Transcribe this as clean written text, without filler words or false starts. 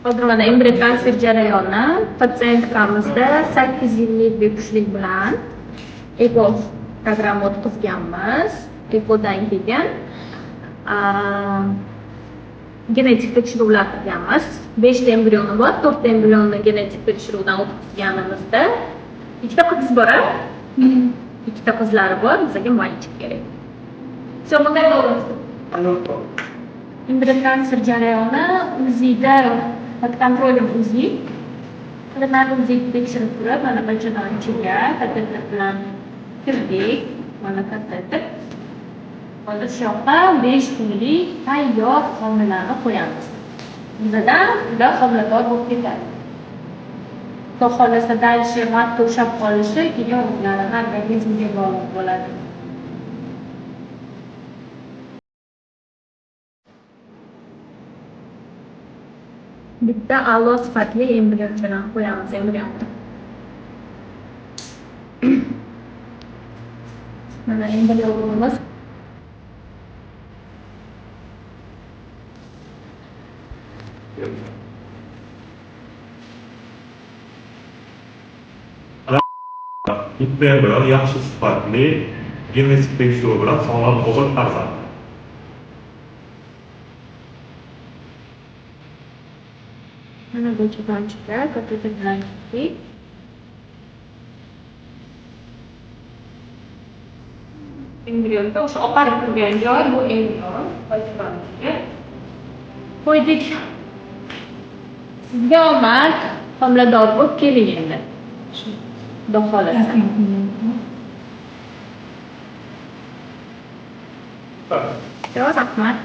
Hozir mana embrion transfer jarayoni пациентка mizda 8 yillik bepushtlik bilan ЭКО programma o'tkazganmiz. ЭКОdan keyin genetik tekshiruvlar qilganmiz. 5 ta embrioni bor, 4 ta embrionni genetik tekshiruvdan o'tkazganimizda ikkita qiz bor, a? Ikkita qizlari bor, bizga мальчик kerak. Всё, мы готовы. Embrion transfer jarayoni УЗИda, под контролем УЗИ qilinadi. УЗИ tekshirib turib, mana bachadon ichiga kateter bilan kirdik. Mana kateter. Hozir shu yoqqa 5 kunlik tayyor homilani qo'yamiz. Undan ular homilador bo'lib ketadi. Xudo xohlasa, дальше матка ushlab qolishi keyin ularni organizmga bog'liq bo'ladi. Bitta a'lo sifatli embrion bilan qo'yamiz embrionni. Mana embrionimiz. Bitta embrion, yaxshi sifatli, genetik tekshiruv bilan sog'lom o'g'il farzand. Mana bachadonchiga kateter bilan kirdik. Embrionda o'sha oqarib turgan joy, bu embrion bachadonchiga qo'ydik. Sizga omad, homilador bo'lib keling endi. Xudo xohlasa. Всё, rahmat.